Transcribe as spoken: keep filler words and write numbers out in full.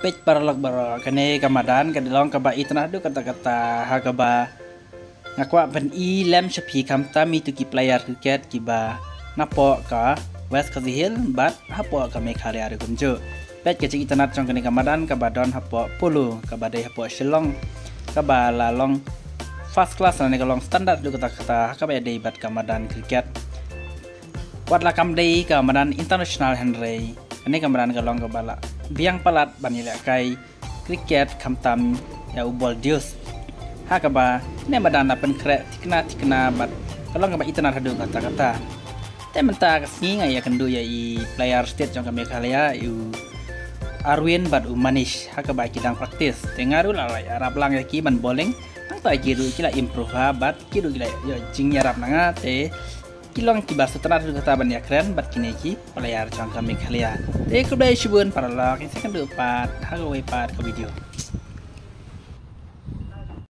Peit paralok baroh, kane ka madan ka long kaba itynnad haduh katta katta, ha kaba nga kwah ban ïalem sha phi khamtam ïa kito ki player cricket kiba napoh ka West Khasi Hills bad hapoh ka Meghalaya ruh kumjuh. Peit ka jingitynnad jong kane ka madan kaba don hapoh Polo, kaba dei hapoh Shillong, kaba la long first class lane ka long standard haduh katta katta, ha kaba ïadei bad ka madan cricket. Wat la kam dei ka madan international hynrei kane ka madan ka long kaba la biang palat ban ïalehkai cricket khamtam ïa u bol deuce. Ha kaba kane madan la pynkhreh thikna thikna bad ka long kaba itynnad haduh katta katta. Te mynta ka sngi nga ïakynduh ïa i player state jong ka Meghalaya, i u Arwin bad u Manish, ha kaba ki dang practice. Te nga ruh la ïarap lang ïa ki ban bowling. Nangta ki ruh ki la improve ha bad ki ruh ki la ïoh jingïarap na nga, te ki long kiba sngewtynnad haduh katta ban ïakren bad kine ki player jong ka Meghalaya. Te khublei shibun paralok, ngin sa ïakynduh pat ha kawei pat ka video.